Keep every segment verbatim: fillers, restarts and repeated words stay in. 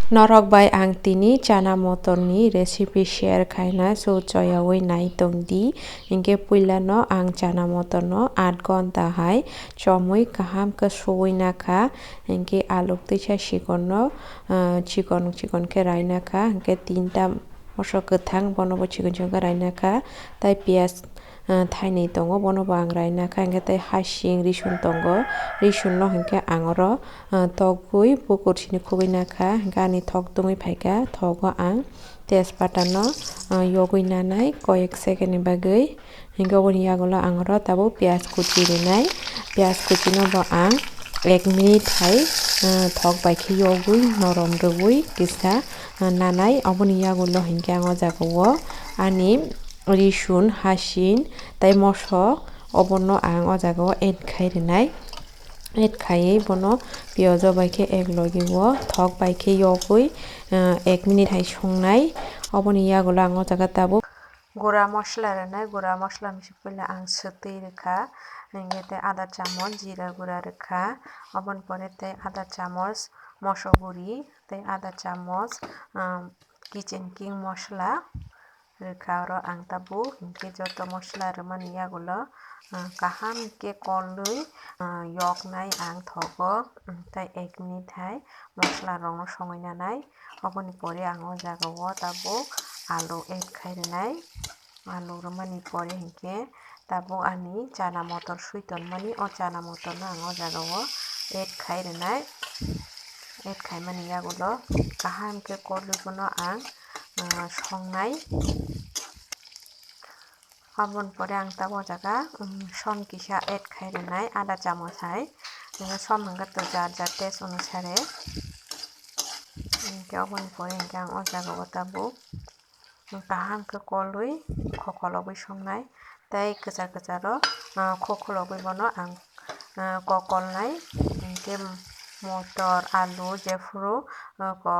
Norok bai ang tini chana motor ni recipe share khaina, so choyawi nai tong di. Hinkhe puila no ang chana motor no aat ghonta hai chomwi kaham khe suwi nakha. Hinkhe aluk twisa sikon no, ah, chikon chikon khe raina kha. Hinkhe tinta moso kwthang bono bo chikon chikon khe raina kha. Tai piyaj ah, thainwi tongo, bono bo ang raina kha. Hinkhe tei hasing risun tongo, risun no hinkhe ang oro, ah, togwi bukur sini khugwi nakha. Hinkhe ani thok tungwi phaikha, thogo ang tejpata no, ah, yogwi nanai koyek second ni bagwi. Hinkhe oboni yagulo ang oro tabuk piyaj kuchi rinai, piyaj kuchi no bo ang ek minute hai, ah, thok bai khe yogwi norom rwui kisa, ah, nanai. Oboni yagulo hinkhe ang o jaga o ani risun, hasin tei moso obono ang o jaga o add khai rinai. Add khaiwi bono piyajo bai khe ek logi o thok bai khe yogwi, ah, ek minute hai songnai. Oboni yagulo ang o jaga tabuk gura masala rwnai, gura masala ni puila ang swtwi rwkha, hinkhe tei ada chamoch jira gura rwkha, oboni pore tei ada chamoch moso guri tei ada chamoch, ah, kitchen king masala rwkha. Oro ang tabuk hinkhe joto masala rwmani yagulo, ah, kaham khe kolwi, ah, yoknai ang thogo, mm, tei ek minute hai masala rokno songwi nanai. Oboni pore ang o jaga o tabuk alu add khai rinai. Alu rwmani pore hinkhe tabuk ani chana motor swi tonmani, o chana motor no ang o jaga o add khai rinai. Add khaimani yagulo kaham khe kolwi bono ang, ah, songnai. Aboni pore ang tabuk o jaga, um, som kisa add khai rinai, ada chamoch hai. Som hinkhe to jar jar taste onusare. Hinkhe oboni pore hinkhe ang o jaga o tabuk kaham khe kolwi khokologwi songnai. Tei kwchar kwcharo, ah, khokologwi bono ang, ah, kokolnai. Hinkhe motor, alu, jephuru, ah, ko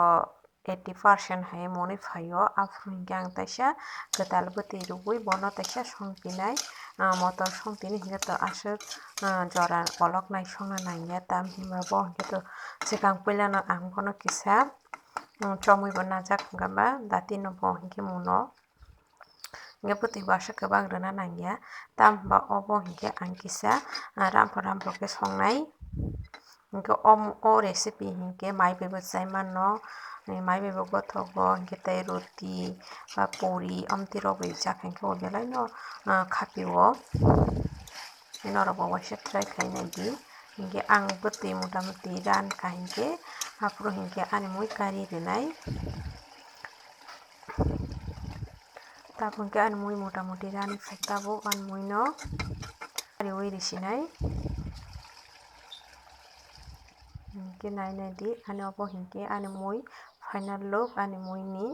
eighty percent hai monwi phaio, aphuru hinkhe ang teisa kwtal bwtwi rwui bono teisa songpinai, ah, motor songtini hinkhe to aswk, ah, jora koloknai songna nangya, tamhinba bo hinkhe to swkang puilano ang bono kisa, mm, chomwi bo najak, hwnkhe ba datino bo hinkhe muno. Hinkhe bwtwi bo aswk kwbang rwna nangya, tamhinba obo hinkhe ang kisa, ah, rampho rampho khe songnai. Hinkhe om-, o recipe hinkhe mai bai bo chai mano, mai bai bo gothogo, hinkhe tei roti ba puri omtwi rok bai chakha hinkhe o belaino, ah, khapio. Norok bo waisa try khai naidi. Hinkhe ang bwtwi mota moti rankha hinkhe, aphuru hinkhe ani mui kari rwnai. Tabuk hinkhe ani mui mota moti rani phai tabuk ani mui no kariui risinai. Hinkhe nai naidi ani obo hinkhe ani mui final look ani mui ni.